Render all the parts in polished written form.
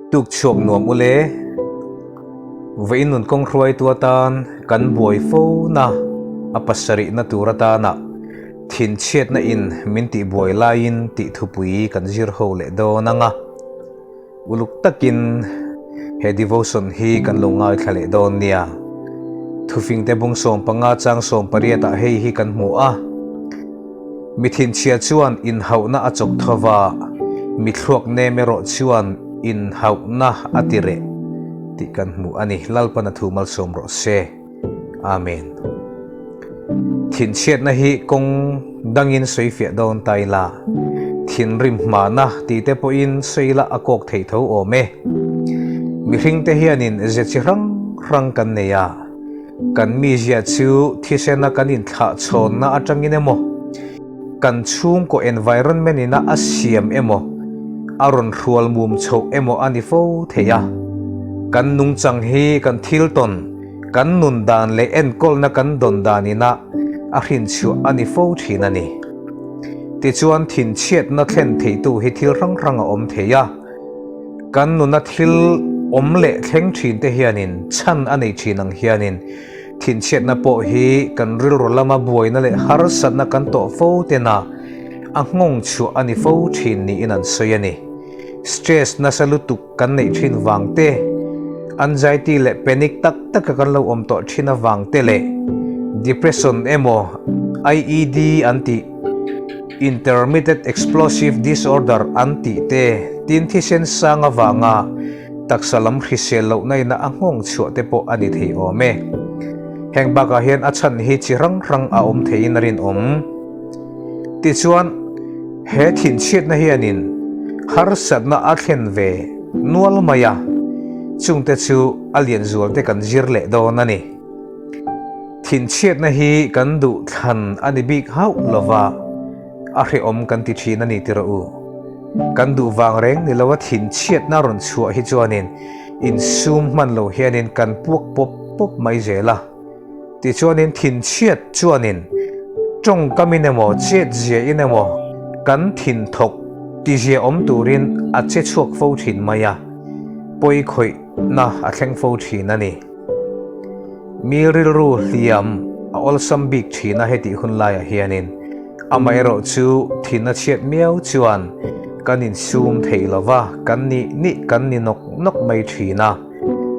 Tuk chhuak nuam ule. Vawiin nun kawng hruaitu atan kan buai fo na a pasarihna tur atana thinchhiatna in min tihbuai laiin tih thupui kan zir ho leh dawn ang a. Uluk takin he devotion hi kan lo ngaithla leh dawn nia. Thufingte bung 15 chang 18 ah hei hi kan hmu a. Mi thinchhia chuan inhauhna a chawk tho va, mi thluak nem erawh chuan inhauhna a ti reh tih kan hmu a ni. Lalpan a thu malsawm rawh se. Amen. Thinchhiatna hi kawng dangin sawi fiah dawn ta ila, thinrim hmana tih te pawhin sawi ila a kawk thei tho awm e. Mihringte hianin ze chi hrang hrang kan nei a, kan mizia chu thisena kan inthlah chhawnna atangin emaw, Kan chhungkaw environment ina a siam emaw, a rawn hrual mum chhoh emaw a ni fo thei a. Kan nungchang hi kan thil tawn, kan nun dan leh enkawlna kan dawn dan ina a hrinchhuah a ni fo thin a ni. Tichuan thinchhiatna thlen theitu hi thil hrang hrang a awm thei a. Kan nuna thil awm leh thleng thin te hianin chhan a nei thin ang hianin Thinchhiatna pawh hi kan rilru lama buaina leh harsatna kan tawh fo tena a nghawng chhuah a ni fo thin niin an sawi a ni. Stress nasa lutuk kan neih thin vang te, anxiety leh panic tak taka kan lo awm tawh thin avang te leh depression emaw IED an tih, Intermittent Explosive Disorder an tih te, tin thisen sang avanga Taksa lam hrisel lohna ina a nghawng chhuah te pawh a ni thei awm e. Heng bakah hian a chhan hi chi hrang hrang a awm theiin a rinawm. Tichuan, he thinchhiatna hianin harsatna a thlen ve nual mai a, chungte chu a lian zual te kan zir leh dawn a ni. Thinchhiatna hi kan duh thlan a ni bik hauh lova, A hrehawm kan ti thin a ni ti rawh u. Kan duh vang reng ni lo a thinchhiatna rawn chhuah hi chuanin insum hman lo hianin kan puak pawp pawp mai zel a. Tichuanin thinchhiat chuanin tawngkamin emaw chetziain emaw kan thinthawk tizia awm turin a che chhuak fo thin mai a, pawi khawihna a thleng fo thin a ni. Mi rilru hliam a awlsam bik thin a hetih hun laiah hianin amaherawh chu thin a chhiat miau chuan kan insum thei lo va, kan nih nih kan ni nawk nawk mai thin a,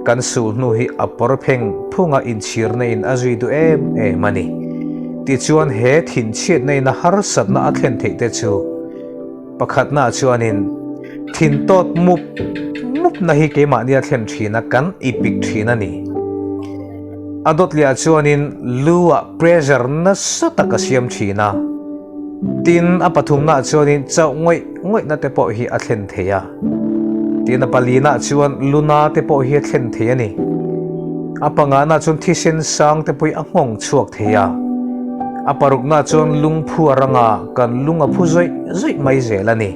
kan sul hnu hi a pawr pheng phunga inchhirna in a zui duh em em a ni. Tichuan he thin chhiatna in a harsatna a thlen theih te chu Pakhatna chuanin thin tawt mup mupna hi keimahnia thlen thina kan ipik thin a ni. A dawtliah chuanin lu-ah pressure nasa tak a siam thin a. Tin, a pathumnaah chuanin chauh ngawih ngawihna te pawh hi a thlen thei a. Tin, a palinaah chuan luna te pawh hi a thlen thei a ni. A pangana chuan thisen sang te pawh hi a nghawng chhuak thei a. A parukna chuan lungphu a rang a, kan lung a phu zawih zawih mai zel a ni.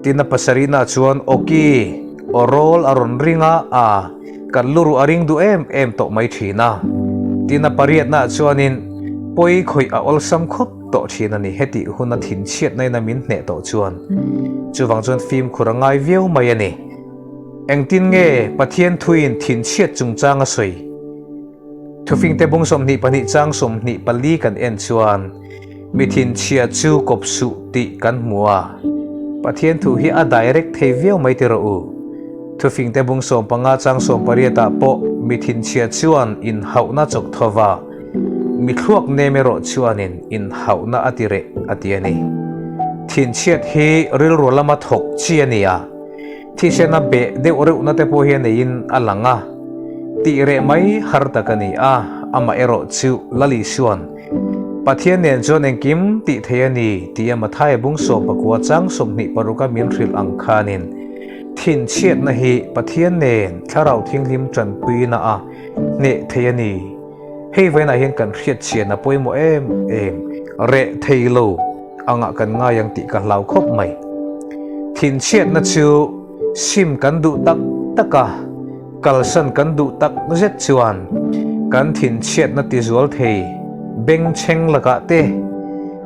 Tin a pasarihna chuan awki, aw rawl a rawn ring a, a, kan luruh a ring duh em em tawh mai thin a. Tin a pariatna chuanin pawi khawih a awlsam khawp tawh thin a ni. Hetih huna thinchhiatna in a min hneh tawh chuan chuvang chuan fimkhur a ngai viau mai a ni. Engtin nge Pathian thuin thinchhiat chungchang a sawi? Thufingte bung 22 chang 24 kan en chuan mi thinchhia chu kawp suh tih kan hmu a. Pathian thu hi a direct thei viau mai ti rawh u. Thufingte bung 15 chang 18 ah pawh mi thinchhia chuan inhauhna chawk tho va, mi thluak nem erawh chuanin inhauhna a ti reh a ti a ni. Thinchhiat hi rilru lama thawk chi a ni a. Thisena beh deuh reuhna te pawh hi a neiin a lang a, tih reh mai har tak a ni a, amah erawh chu Lali Suan, Pathian nen chuan engkim tih thei a ni tia Mathaia bung 19 chang 26 a min hrilh ang khanin thinchhiatna hi Pathian nen Thlarau Thinghlim tanpuina a hneh thei a ni. Hei vawiinah hian kan hriatchhian a pawimawh em em, reh thei lo angah kan ngai ang tih ka hlau khawp mai. Thinchhiatna chu sim kan duh tak tak a, kalsan kan duh tak zet chuan kan thinchhiatna tizual thei bengchheng lakah te,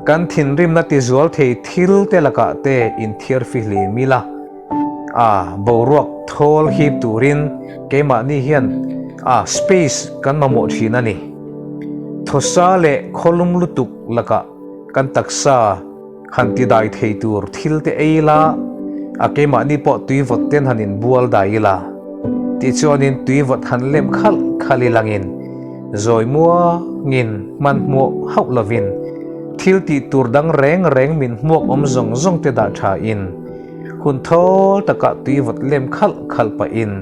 kan thinrimna tizual thei thil te lakah te inthiar fihlim ila, a boruak. Thawl hip turin keimahni hian a space kan mamawh thin a ni. Thawsa leh khawlum lutuk lakah kan taksa han ti dai thei tur thil te ei ila, a keimahni pawh tui vawt ten han inbual dai ila. Tichuanin tui vawt han lem khalh khalh ilangin zawi muangin hmanhmawh hauh lovin thil tih tur dang reng reng min hmuak awm zawng zawng te dah tha in Hun thawl takah tui vawt lem khalh khalh pahin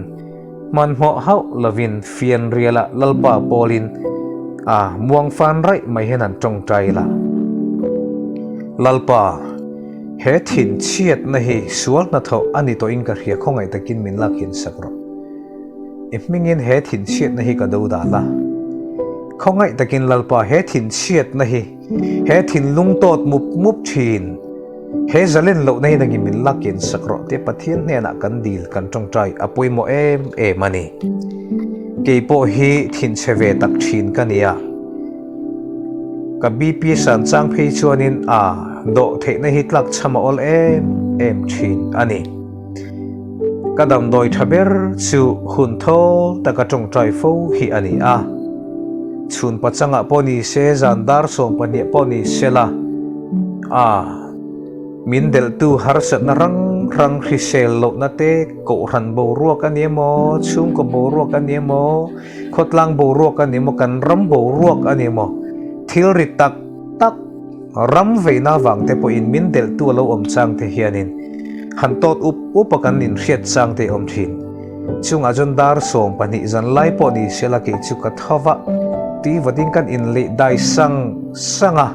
hmanhmawh hauh lovin fianrialah Lalpa pawlin a muang fan raih mai hian an tawngtai la. Lalpa, he thinchhiatna hi sual hnathawh a ni tawhin ka hria khawngaih takin min lak hin sak rawh. I hmingin he thinchhiatna hi ka do dan a. Khawngaih takin Lalpa, he thinchhiatna hi he thinlung tawt mup mup thin. He zalen lohna hi nangin min la ken sak rawh tia Pathian hnenah kan dil kan tawngtai a pawimawh em em a ni. Kei pawh hi thinchhe ve tak thin ka nia. Ka BP san chang phei chuanin a dawh theihna hi tlak chham a awl em em thin a ni. Ka damdawi tha ber chu hun thawl taka tawngtai fo hi a ni a. Chhun pachangah pawh ni se, zan dar 12 pawh ni se la, a min delhtu harsatna rang rang hrisel lohna te, kohhran boruak a ni emaw, chhungkaw boruak a ni emaw, khawtlang boruak a ni emaw, kan ram boruak a ni emaw, thil ri tak tak, Ram veina vang te pawhin min delhtu a lo awm chang te hianin han tawt up up a kan inhriat chang te awm thin. Chungah chuan dar 12 zan lai pawh ni sela kei chu ka tho va, tui vatin kan inleih dai sang sang a,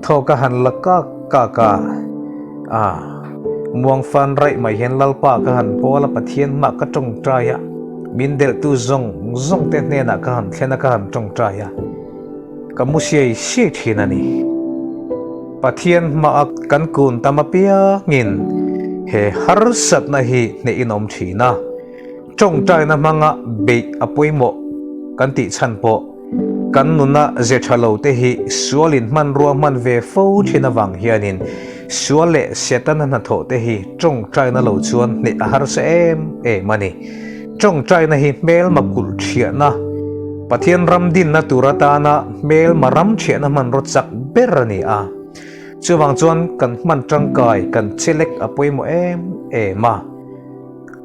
thaw ka han la kak kak a, a muang fan raih mai hian Lalpa ka han pawl a, Pathian hmah ka tawngtai a, min delhtu zawng zawng te hnenah ka han thlen a ka han tawngtai a. Ka mu siai siai thin a ni. Pathian hmaah kan kun tam apiangin he harsatna hi hneh in awm thin a. Tawngtaina hmanga beih a pawimawh kan tih chhan pawh kan nuna ze tha lo te hi sualin hmanrua hman ve fo thin avang hianin sual leh Setana hnathawh te hi tawngtaina lo chuan hneh a harsa em em a ni. Tawngtaina hi hmelma kulh thiahna, Pathian ram dinna tur atana hmelma ram thiahna hmanraw chak ber a ni a. Chuvang chuan kan hman tangkai, kan chelek a pawimawh em em a.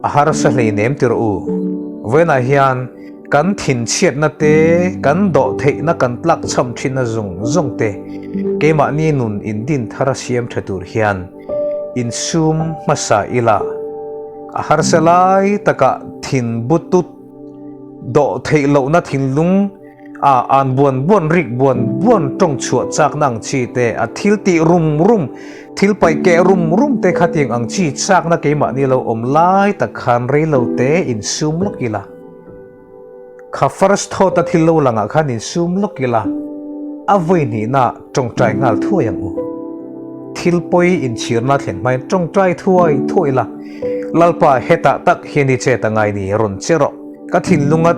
A harsa hleinem ti rawh u. Vawiinah hian kan thinchhiatna te, kan dawhtheihna kan tlak chham thinna zawng zawng te keimahni nun indin thar a siam tha tur hian Insum hmasa ila, a harsa lai takah thin butut dawh theih lohna thinlung a an buan buan rik buan buan tawng chhuah chakna ang chi te, a thil tih rum rum, thil paih keh rum rum te khatiang ang chi chakna keimahni lo awm lai tak khan rei lo te insum lawk ila. Kha first thought a thil lo langah khan insum lawk ila, a vawi hnihna tawngtai nghal thuai ang u. Thil pawi inchhirna thlen hmain tawngtai thuai thuai ila, Lalpa hetah tak hian i chet a ngai ni rawn che rawh, ka thinlunga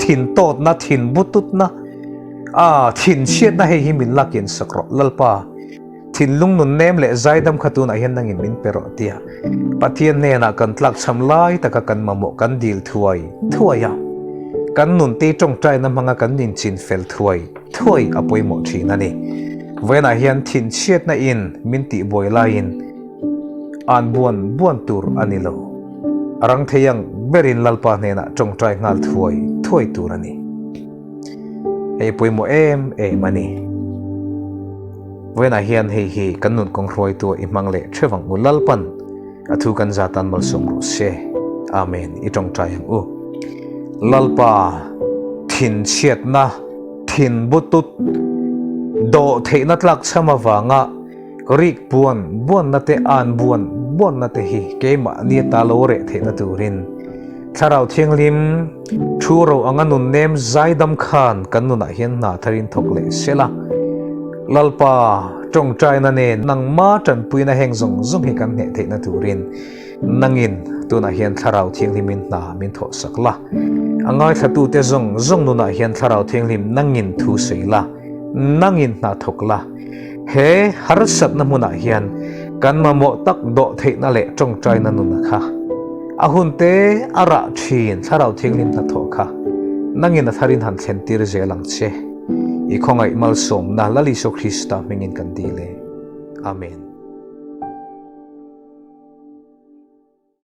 thin tawtna, thin bututna, a thinchhiatna hei hi min lakin sak rawh Lalpa. Thinlung nun nem leh zaidam kha tunah hian nangin min pe rawh tia Pathian hnenah kan tlakchham lai taka kan mamawh kan dil thuai thuai a, kan nun te tawngtaina hmanga kan ninchin fel thuai thuai a pawimawh thin a ni. Vawiinah hian thinchhiatna in min tihbuai laiin an buan buan tur a ni lo. A rang thei ang berin Lalpa hnenah tawngtai nghal thuai thuai tur a ni. Hei pawimawh em em a ni. Vawiinah hian hei hi kan nun kawng hruaitu i hmang leh theuh ang u Lalpan a thu kan za tan malsawm rawh se. Amen i tawngtai ang u. Lalpa thinchhiatna thin butut dawh theihna tlak chham avanga rik buan buanna te an buan buanna te hi keimahni ata lo reh theihna turin Thlarau Thianghlim thu ro anga nun nem zaidam khan kan nunah hian hna tharin thawk leh sela. Lalpa tawngtaina nen nangma tanpuina heng zawng zawng hi kan hneh theihna turin nangin tunah hian Thlarau Thianghlimin hna min thawh sak la. A ngaithlatute zawng zawng nunah hian Thlarau Thianghlim nangin thu sawi la, nangin hna thawk la. He harsatna hmunah hian kan mamawh tak dawh theihna leh tawngtaina nuna kha. A hun te a rah thin Thlarau Thianghlim hnathawh kha nangin a tharin han thlen tir zel ang che. I khawngaih malsawmna Lal Isua Krista hmingin kan dil e. Amen.